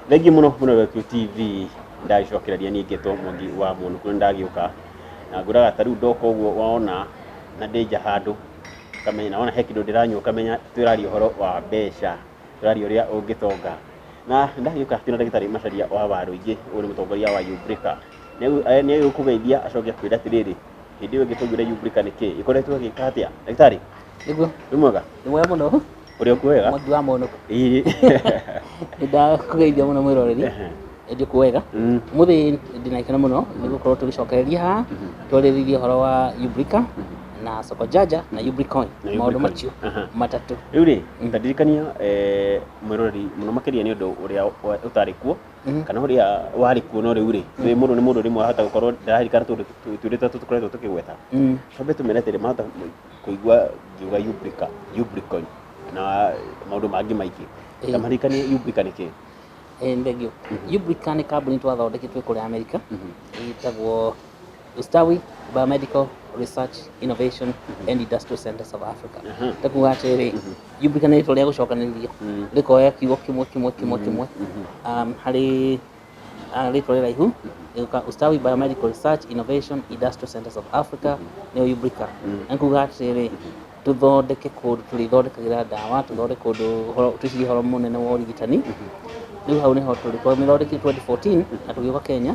Thengiũ mũno mũno wa QTV, ndagĩcokereria niĩ ngĩtwo Mwangi wa Mũnũkũ, nĩ ndagĩũka na ngwĩraga ta rĩu ndoka ũguo waona na ndĩ nja handũ ũkamenya, na wona he kĩndũ ndĩranyua ũkamenya twĩraria ũhoro wa mbeca, tũraria ũrĩa ũngĩtonga. Na ndagĩũka twĩna ndagĩtarĩ Macharia wa Warũingĩ, ũyũ nĩ mũtongoria wa Ubrica. Nĩ egũkũgeithia acoke akwĩre atĩrĩrĩ, hĩndĩ ĩyo ĩngĩ twaiguire Ubrica nĩ kĩ, ĩkoretwo ĩgĩka atĩa? Ndagĩtarĩ, Nĩguo, wĩ mwega? Nĩ mwega mũno. Ũrĩ okuo wega? Mwangi wa Mũnũkũ. Ĩĩ. Nĩ ndakũgeithia mũno mwĩroreri. Ndĩ kuo wega. Ũmũthĩ ndĩna gĩkeno mũno nĩ gũkorwo tũgĩcokereria haha twarĩrĩrie ũhoro wa Ubrica na Soko Janja na Ubricoin. Na Maũndũ Ubricoin. macio matatũ. Rĩu rĩ, ta ndirikania mwĩroreri mũno makĩria nĩ ũndũ ũrĩa ũtarĩ kuo kana ũrĩa warĩ kuo no rĩu rĩ, nĩ mũndũ nĩ mũndũ rĩmwe ahota gũkorwo ndararirikana tũndũ twĩrĩ tũtatũ tũkoretwo tũkĩgweta. Twambe tũmere atĩrĩ, mahota kũigua ngiuga Ubrica, Ubricoin na maũndũ mangĩ maingĩ. Ta maririkanie Ubrica nĩ kĩĩ? Ĩĩ nĩ thengiũ. Ubrica nĩ kambuni twathondekire twĩ kũrĩa Amerika, ĩtagwo Ustawi Biomedical Research Innovation and Industrial Centers of Africa. Ta kuga atĩrĩrĩ, Ubrica nĩ rĩtwa rĩa gũcokanĩrĩrio, rĩkoya kiugo kĩmwe kĩmwe kĩmwe kĩmwe harĩ rĩtwa rĩraihu, rĩgoka Ustawi Biomedical Research Innovation Industrial Centers of Africa, nĩyo Ubrica. Na nĩ kuga atĩrĩrĩ, tũthondeke kũndũ tũrĩthondekagĩra ndawa, tũthondeke kũndũ twĩcirie ũhoro mũnene wa ũrigitani. Rĩu hau nĩho tũrĩ. Twamĩthondekire 2014 na tũgĩũka Kenya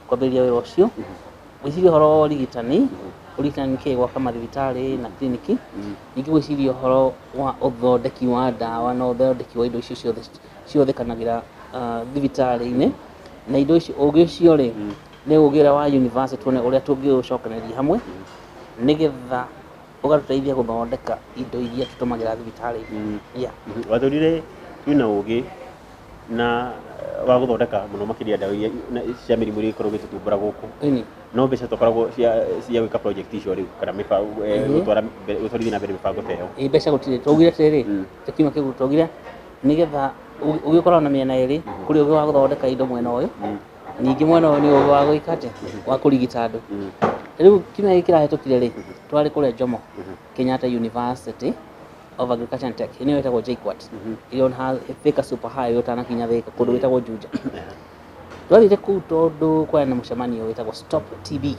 kwambĩrĩria wĩra ũcio. Gwĩciria ũhoro wa ũrigitani, ũrigitani nĩ kĩĩ? Gwaka mathibitarĩ na kiriniki. Ningĩ gwĩciria ũhoro wa ũthondeki wa ndawa na ũthondeki wa indo icio ciothe cihũthĩkanagĩra thibitarĩ-inĩ. Na indo icio, ũgĩ ũcio rĩ, nĩ ũgĩ ũrĩa wa university tuone ũrĩa tũngĩũcokanĩrĩria hamwe nĩgetha ũgatũteithia gũthondeka indo iria tũtũmagĩra thibitarĩ-inĩ. Yeah. Watwĩrire twĩna ũgĩ na wa gũthondeka mũno makĩria ndawa iria cia mĩrimũ ĩrĩa ĩkoragwo ĩgĩtũthumbũra gũkũ. No mbeca tũkoragwo cia gwĩka project icio rĩu kana mĩbango gũtwara mbere, gũtwarithia na mbere mĩbango ta ĩyo. Ĩ mbeca gũtirĩ. Twaugire atĩrĩrĩ, ta kiumia kĩu twaugire nĩgetha ũgĩ ũkoragwo na mĩena ĩrĩ, kũrĩ ũgĩ wa gũthondeka indo mwena ũyũ, ningĩ mwena ũyũ nĩ ũgĩ wa gwĩka atĩa, wa kũrigita andũ. Rĩu kiumia gĩkĩ kĩrahĩtũkire rĩ, twarĩ kũrĩa Jomo Kenyatta University of Agriculture and Tech, nĩyo ĩtagwo JKUAT, ĩrĩ on Thika Super Highway ũtanakinya Thika, kũndũ gwĩtagwo Juja. Twathiĩte kũu tondũ kwarĩ na mũcemanio wĩtagwo Stop TB,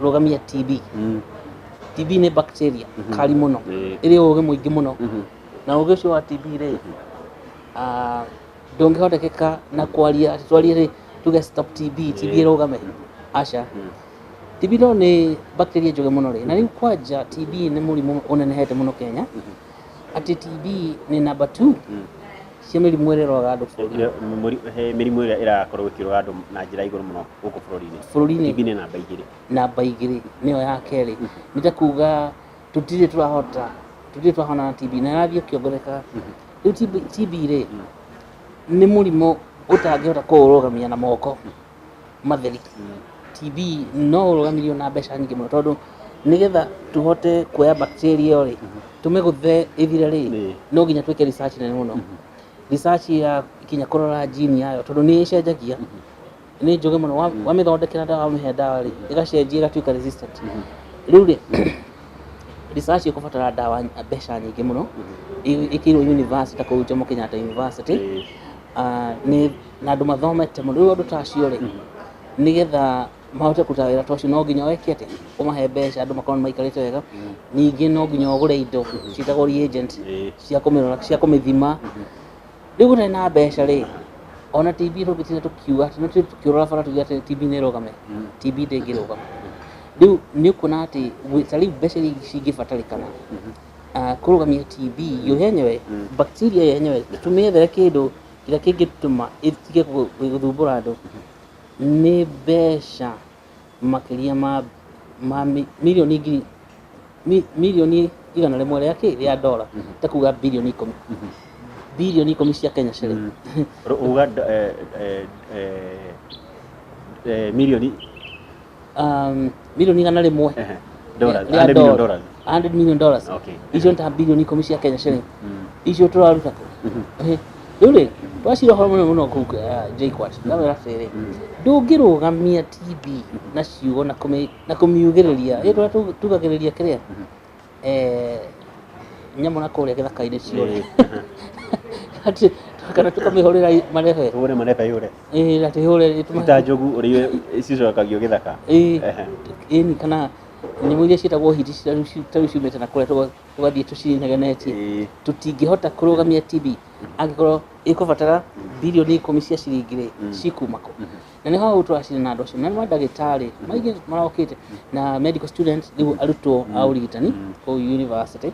rũgamia TB. TB nĩ bacteria kali mũno, ĩrĩ ũgĩ mũingĩ mũno, na ũgĩ ũcio wa TB rĩ, ndũngĩhotekeka na kwaria atĩ twarie rĩ tuge stop TB, TB ĩrũgame, aca. TB no nĩ bacteria njũgĩ mũno rĩ, na rĩu kwanja TB nĩ mũrimũ ũnenehete mũno Kenya, atĩ TB nĩ number 2 cia mĩrimũ ĩrĩa ĩroraga andũ bũrũri-inĩ. He mĩrimũ ĩrĩa ĩrakorwo ĩkĩũraga andũ na njĩra igũrũ mũno gũkũ bũrũri-inĩ. Bũrũri-inĩ. TB nĩ namba igĩrĩ. Namba igĩrĩ nĩyo ya kerĩ. Nĩ ta kuga tũtirĩ tũrahota, tũtirĩ twahona na TB na ĩrathiĩ ĩkĩongererekaga. Rĩu TB rĩ, nĩ mũrimũ ũtangĩhota kũũrũgamia na moko matheri. TB no ũrũgamirio na mbeca nyingĩ mũno tondũ nĩgetha tũhote kuoya bacteria ĩyo rĩ, tũmĩgũthe ĩthire rĩ, no nginya twĩke research nene mũno. Research ya kinya kũrora gene yayo tondũ nĩ ĩcenjagia, nĩ njũgĩ mũno. Wamĩthondekera ndawa, wamĩhe ndawa rĩ, ĩgacenjia ĩgatuĩka resistant. Rĩu rĩ, research ĩkũbatara ndawa, mbeca nyingĩ mũno, ĩkĩirwo university ta kũu Jomo Kenyatta University. Nĩ na andũ mathomete mũno. Rĩu andũ ta acio rĩ, nĩgetha mahote kũruta wĩra ta ũcio no nginya weke atĩa, ũmahe mbeca, andũ makorwo nĩ maikarĩte wega. Ningĩ no nginya ũgũre indo ciĩtagwo reagent cia kũmĩrora, cia kũmĩthima. Rĩu gũtarĩ na mbeca rĩ, ona TB tũngĩtinda tũkiuga atĩ, no tũkĩũrora bara tuge atĩ TB nĩ ĩrũgame, TB ndĩngĩrũgama. Rĩu nĩ ũkuona atĩ ta rĩu mbeca iria cingĩbatarĩkana kũrũgamia TB yo yenyewe, bacteria yenyewe, tũmĩethere kĩndũ kĩrĩa kĩngĩtũma ĩtige gũthumbũra andũ, nĩ mbeca makĩria ma mirioni ngiri, mirioni 100 rĩa kĩ, rĩa dola, ta kuga birioni 10, birioni 10 cia Kenya shilling. Uga mirioni Mirioni 100 Dollars, rĩa 100 million dollar. dollars. 100 million dollars. Icio nĩ ta birioni 10 cia Kenya shilling. Icio tũraruta kũ? Rĩu rĩ, twacira ũhoro mũnene mũno kũu JKUAT. Ndamwĩra atĩrĩrĩ, ndũngĩrũgamia TB na ciugo na kũmiugĩrĩria. Ĩ tũrĩa tugagĩrĩria kĩrĩa? Nyamũ na kũrĩa gĩthaka-inĩ ciothe. Atĩ Kana tũkamĩhũrĩra marebe. Tũhũre marebe yũre. Ĩĩ, na tũhũre Ta njogu ũrĩa cicokagio gĩthaka. Ĩĩ, ĩni, kana nyamũ iria ciĩtagwo hiti tarĩu ciumĩte na kũrĩa tũgathiĩ tũcinegenetie. Tũtingĩhota kũrũgamia TB angĩkorwo ĩkũbatara birioni 10 cia ciringi rĩ, cikuma kũ? Na nĩho hau tũracindana na andũ acio, na nĩ mandagĩtarĩ maingĩ marokĩte na medical students, rĩu arutwo a ũrigitani kũu university.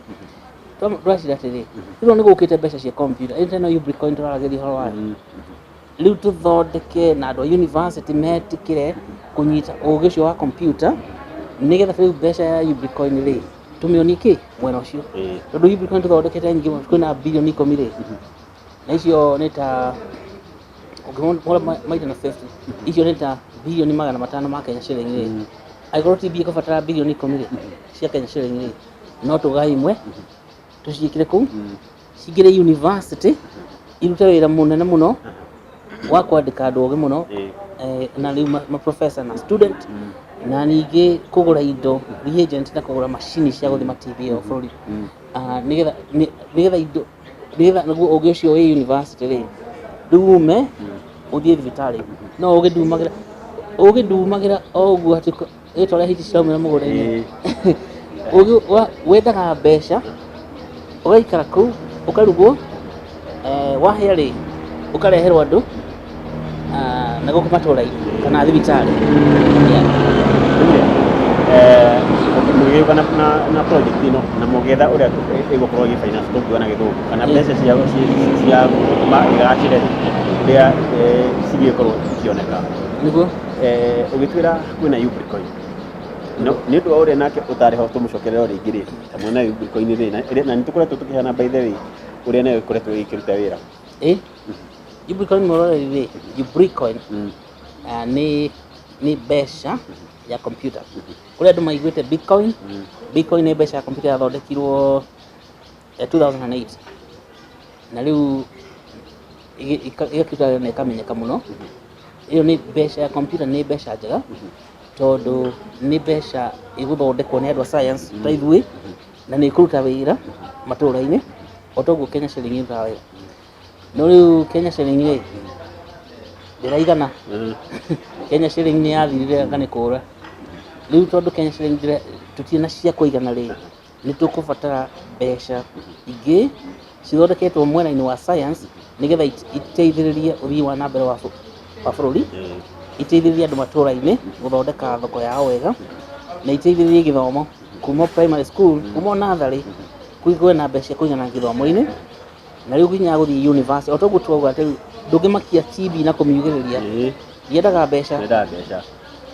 Tũracinda atĩrĩ, rĩu nĩ gũkĩte mbeca cia computer ĩno teno Ubricoin tũraragĩria ũhoro wayo. Rĩu tũthondeke na andũ a university metĩkĩre kũnyita ũgĩ ũcio wa computer, nĩgetha rĩu mbeca ya Ubricoin rĩ, tũmĩonie kĩ mwena ũcio. Tondũ Ubricoin tũthondekete nyingĩ mũno, kwĩna birioni 10 rĩ, na icio nĩ ta ũngĩhũra maita na 50, icio nĩ ta birioni 500 ma Kenya shilling rĩ. Angĩkorwo TB ĩkũbatara birioni 10 rĩ cia Kenya shilling rĩ, no tũgae imwe tũciĩkĩre kũu, cingĩre university, irute wĩra mũnene mũno wa kwandĩka andũ ogĩ mũno, na rĩu ma professor na student, na ningĩ kũgũra indo, reagent, na kũgũra macini cia gũthima TB ĩyo bũrũri. Ah, nĩgetha indo, nĩgetha nĩguo ũgĩ ũcio wĩ university rĩ, rĩu ume ũthiĩ thibitarĩ. No ũgĩ ndumagĩra o ũguo atĩ ĩta ũrĩa hiti ciraumĩra mũgũnda-inĩ. Ũgĩ wendaga mbeca, ũgaikara kũu ũkarugwo, wahĩa rĩ, ũkareherwo andũ, na gũkũ matũra-inĩ kana thibitarĩ. Yeah. Rĩu rĩ, mũgĩũka na project ĩno na mũgĩetha ũrĩa ĩgũkorwo ĩgĩ finance, tũngiuga na gĩthũngũ, kana mbeca cia gũtũma ĩgacĩre rĩ, ũrĩa cigĩkorwo ikĩoneka. Nĩguo. Ũgĩtwĩra kwĩna Ubricoin. No, nĩ ũndũ wa ũrĩa nake ũtarĩ ho, tũmũcokerere o rĩngĩ rĩ, ta mwena Ubricoin rĩ, na nĩ tũkoretwo tũkĩheana, by the way, ũrĩa nayo ĩkoretwo ĩkĩruta wĩra. Ĩ Ubricoin, mũroreri rĩ, Ubricoin nĩ mbeca ya computer. Kũrĩ andũ maiguĩte Bitcoin. Bitcoin nĩ mbeca ya computer yathondekirwo 2008, na rĩu ĩgakĩruta wĩra na ĩkamenyeka mũno. Ĩyo nĩ mbeca ya computer, nĩ mbeca njega tondũ nĩ mbeca ĩgũthondekwo nĩ andũ a science ta ithuĩ, na nĩ ĩkũruta wĩra matũra-inĩ o toguo Kenya shilling ĩrutaga wĩra. No rĩu Kenya shilling rĩ, ndĩraigana. Kenya shilling nĩ yathirire anga nĩ kũra. Rĩu tondũ Kenya shilling tũtirĩ na cia kũigana rĩ, nĩ tũkũbatara mbeca ingĩ cithondeketwo mwena-inĩ wa science, nĩgetha iteithĩrĩrie ũthii wa na mbere wa bũrũri, iteithĩrĩrie andũ matũra-inĩ gũthondeka thoko yao wega, na iteithĩrĩrie gĩthomo kuma primary school, kuma o natharĩ, kwĩ na mbeca cia kũigana gĩthomo-inĩ, na rĩu nginya gũthiĩ university. O toguo twauga atĩ ndũngĩmakia TB na kũmiugĩrĩria, yendaga mbeca. Yendaga mbeca.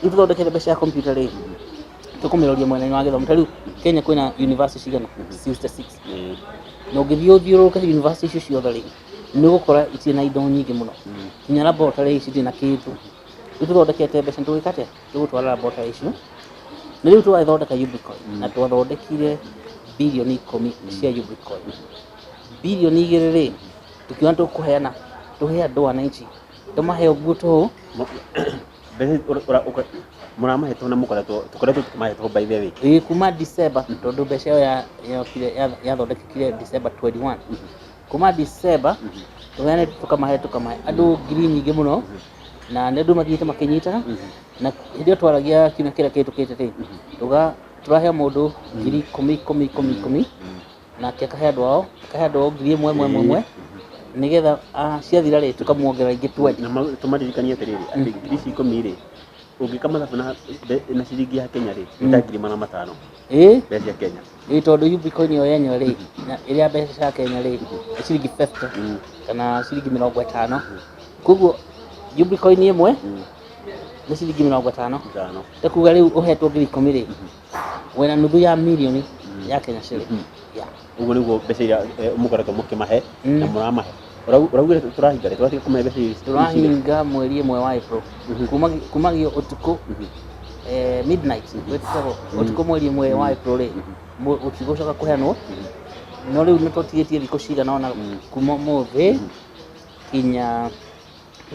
Rĩu tũthondekete mbeca ya computer rĩ, tũkũmĩroria mwena-inĩ wa gĩthomo. Ta rĩu Kenya kwĩna university cigana? 66. Na ũngĩthiĩ ũthiũrũrũke university icio ciothe rĩ, nĩ ũgũkora itirĩ na indo nyingĩ mũno, nginya laboratory ici itirĩ na kĩndũ. Rĩu tũthondekete mbeca, tũgĩka atĩa? Tũgũtwara laboratory icio, na rĩu tũgagĩthondeka Ubricoin, na twathondekire birioni 10 cia Ubricoin. Birioni 2 rĩ, tũkiona tũkũheana, tũhe andũ wananchi, tũmahe ũguo tũhũ. Mbeca mũramahetwo na mũkoretwo, tũkoretwo tũkĩmahe tũhũ, by the way. Ĩĩ, kuma December, tondũ mbeca ĩyo yokire yathondekekire December 21. Kuma December tũheanĩte, tũkamahe andũ ngiri nyingĩ mũno, na nĩ andũ mathiĩte makĩnyitaga. Na hĩndĩ ĩyo twaragia kiumia kĩrĩa kĩhĩtũkĩte rĩ, tuga tũrahe mũndũ ngiri ikũmi ikũmi ikũmi ikũmi, nake akahe andũ ao, akahe andũ ao ngiri ĩmwe ĩmwe ĩmwe ĩmwe, nĩgetha ciathira rĩ, tũkamuongerera ingĩ 20. Na tũmaririkanie atĩrĩrĩ, atĩ ngiri ici 10 rĩ, ũngĩka mathabu na ciringi ya Kenya rĩ, nĩ ta ngiri 500. Mbeca cia Kenya. Ĩĩ, tondũ Ubricoin ĩyo yenyewe rĩ, na ĩrĩa mbeca cia Kenya rĩ, nĩ ciringi 50 kana ciringi 50. Koguo Ubricoin ĩmwe nĩ ciringi 50. Ithano. Ta kuga rĩu ũhetwo ngiri 10 rĩ, wĩna nuthu ya mirioni ya Kenya shilling. Yeah. Ũguo nĩguo mbeca iria mũkoretwo mũkĩmahe na mũramahe. Ũraugire tũrahinga rĩ? Tũratiga kũmahe mbeca ici rĩ? Tũrahinga mweri ĩmwe wa April, kumagio ũtukũ, midnight gwĩtagwo ũtukũ, mweri ĩmwe wa April rĩ, gũtigũcoka kũheanwo. No rĩu nĩ tũtigĩtie thikũ cigana ũna, kuma ũmũthĩ nginya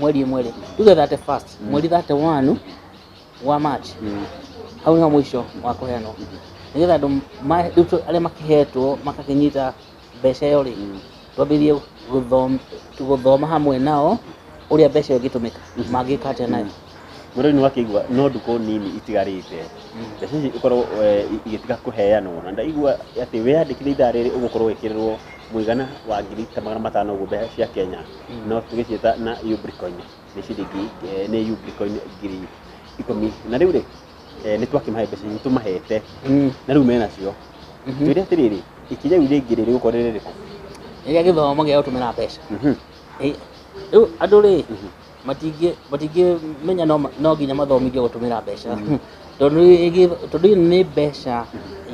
mweri ĩmwe rĩ, tuge 31st, mweri 31 wa March, hau nĩho mũico wa kũheanwo, nĩgetha andũ rĩu arĩa makĩhetwo makakĩnyita mbeca ĩyo rĩ, twambĩrĩrie. Gũthoma hamwe nao ũrĩa mbeca ĩyo ĩngĩtũmĩka, mangĩka atĩa nayo. Mũrori nĩ wakĩigua no ndukũ nini itigarĩte mbeca ici ikorwo igĩtiga kũheanwo, na ndaigua atĩ wĩyandĩkithia ithaa rĩrĩ ũgũkorwo ũgĩkĩrĩrwo mũigana wa ngiri ta 500 ũguo mbeca cia Kenya, no tũgĩciĩta na Ubricoin nĩ ciringi nĩ Ubricoin 10,000. Na rĩu rĩ, nĩ twakĩmahe mbeca ici, tũmahete na rĩu menacio. Twĩre atĩrĩrĩ, ikinya rĩu rĩngĩ rĩ rĩgũkorwo rĩrĩ rĩrĩkũ? Rĩrĩa gĩthomo gĩa gũtũmĩra mbeca. Rĩu andũ rĩ, matingĩmenya no nginya mathomithio gũtũmĩra mbeca, tondũ tondũ ĩno nĩ mbeca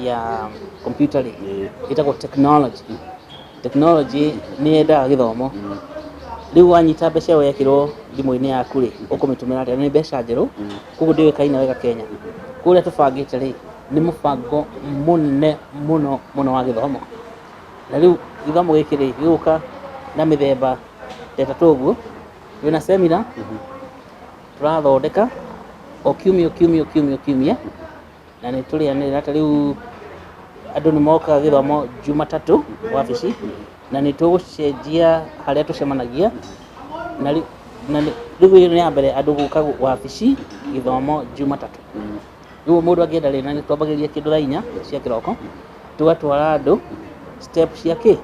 ya computer rĩ, ĩtagwo technology. Technology nĩ yendaga gĩthomo. Rĩu wanyita mbeca ĩyo yekĩrwo thimũ-inĩ yaku rĩ, ũkũmĩtũmĩra atĩa? Nĩ mbeca njerũ, koguo ndĩũĩkaine wega Kenya. Koguo ũrĩa tũbangĩte rĩ, nĩ mũbango mũnene mũno mũno wa gĩthomo. Na rĩu gĩthomo gĩkĩ rĩ, gĩgũka na mĩthemba ta ĩtatũ ũguo. Twĩna seminar tũrathondeka o kiumia, o kiumia, o kiumia, o kiumia, na nĩ tũrĩanĩrĩra. Ta rĩu andũ nĩ mokaga gĩthomo Jumatatũ wabici, na nĩ tũgũcenjia harĩa tũcemanagia, na rĩu ĩyo nĩ ya mbere andũ gũka wabici gĩthomo Jumatatũ. Rĩu mũndũ angĩenda rĩ, na nĩ twambagĩrĩria kĩndũ thaa 4 cia kĩroko, tũgatwara andũ step cia kĩ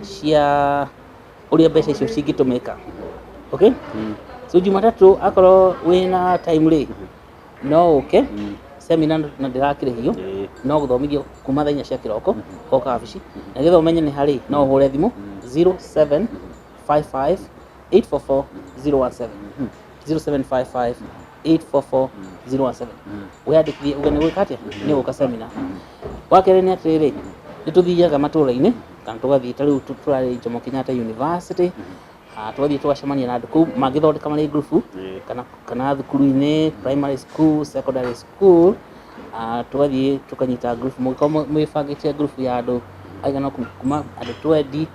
cia ũrĩa mbeca icio cingĩtũmĩka. Okay? So Jumatatũ akorwo wĩna time rĩ, no ũke seminar, na ndĩrakĩrĩhio, no gũthomithio kuma thaa 4 cia kĩroko ũgoka wabici. Na nĩgetha ũmenye nĩ harĩ, no ũhũre thimũ 0755 844 017, 0755 844 017, wĩyandĩkithie uge nĩ gwĩka atĩa, nĩ gũka seminar. Wa kerĩ nĩ atĩrĩrĩ, nĩ tũthiaga matũra-inĩ kana tũgathiĩ, ta rĩu tũrarĩ Jomo Kenyatta University, tũgathiĩ tũgacemania na andũ kũu mangĩthondeka marĩ ngurubu kana thukuru-inĩ, primary school, secondary school, tũgathiĩ tũkanyita ngurubu. Mũngĩkorwo mwĩbangĩte ngurubu ya andũ aigana kuma andũ 20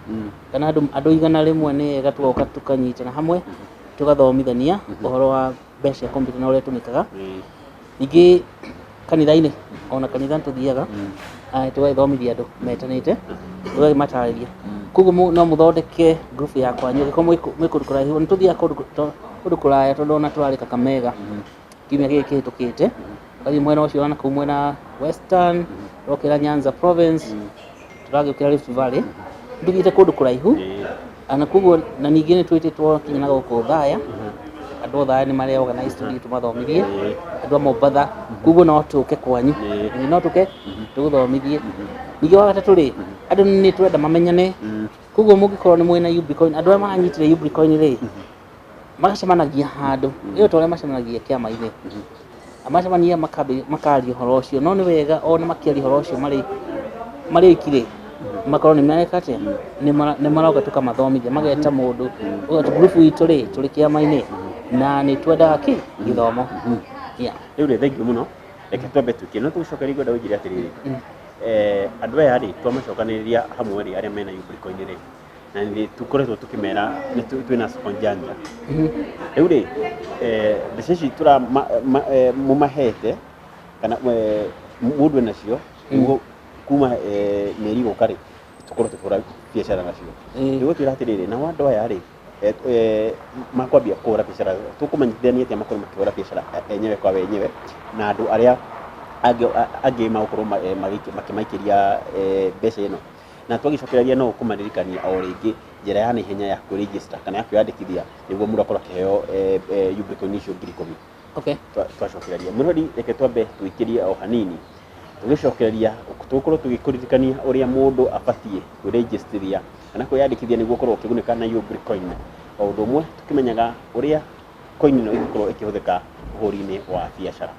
kana andũ 100, nĩ wega tũgoka tũkanyitana hamwe, tũgathomithania ũhoro wa mbeca cia kompiuta na ũrĩa ĩtũmĩkaga. Ningĩ kanitha-inĩ, ona kanitha nĩ tũthiaga, tũgagĩthomithia andũ metanĩte, tũgakĩmatarĩria. Koguo no mũthondeke ngurubu ya kwanyu angĩkorwo mwĩ kũndũ kũraihu. Nĩ tũthiaga kũndũ kũraya, tondũ ona tũrarĩ Kakamega kiumia gĩkĩ kĩhĩtũkĩte, tũgathiĩ mwena ũcio wa nakũu mwena Western, tũgokĩra Nyanza province, tũragĩũkĩra Rift Valley. Nĩ tũthiĩte kũndũ kũraihu, na koguo na ningĩ nĩ twĩtĩtwo nginya na gũkũ Othaya. Andũ a Othaya nĩ marĩ organize tũthiĩ tũmathomithie, andũ a Mombatha. Koguo no tũke kwanyu, no tũke tũgũthomithie. Ningĩ wa gatatũ rĩ, andũ nĩ twenda mamenyane. Koguo mũngĩkorwo nĩ mwĩna Ubricoin, andũ arĩa maranyitire Ubricoin rĩ, magacemanagia handũ ĩyo ta ũrĩa macemanagia kĩama-inĩ, macemania makaria ũhoro ũcio. No nĩ wega ona makĩaria ũhoro ũcio marĩ oiki rĩ, makorwo nĩ mareka atĩa, nĩ maroka tũkamathomithia, mageta mũndũ ngurubu itũ rĩ, tũrĩ kĩama-inĩ na nĩ twendaga kĩ gĩthomo. Yeah. Rĩu rĩ, thengiũ mũno. Reke twambe tukie, no tũgĩcokeria ngwenda ũnjĩre atĩrĩrĩ, andũ aya rĩ, twamacokanĩrĩria hamwe rĩ, arĩa mena Ubricoin rĩ, na nĩ tũkoretwo tũkĩmera nĩ twĩna soko njanja. Rĩu rĩ, mbeca ici tũra mũmahete kana mũndũ enacio nĩguo kuma mĩeri gũka rĩ, tũkorwo tũkĩhũra biacara nacio. Nĩguo twĩra atĩrĩrĩ, nao andũ aya rĩ, makwambia kũhũra biacara, tũkũmanyitithania atĩa makorwo makĩhũra biacara enyewe kwa wenyewe na andũ arĩa angĩ magũkorwo makĩmaikĩria mbeca ĩno? Na twagĩcokereria no kũmaririkania o rĩngĩ njĩra ya naihenya ya kwĩ-register kana ya kwĩyandĩkithia nĩguo mũndũ akorwo akĩheo Ubricoin icio 10,000. Twacokereria mũrori, reke twambe tũikĩrie o hanini, tũgĩcokereria tũgũkorwo tũgĩkũririkania ũrĩa mũndũ abatiĩ kwĩrĩnjĩstithia kana kwĩyandĩkithia nĩguo ũkorwo ũkĩgunĩka na Ubricoin, o ũndũ ũmwe tũkĩmenyaga ũrĩa coin ĩno ĩgũkorwo ĩkĩhũthĩka ũhũri-inĩ wa biacara.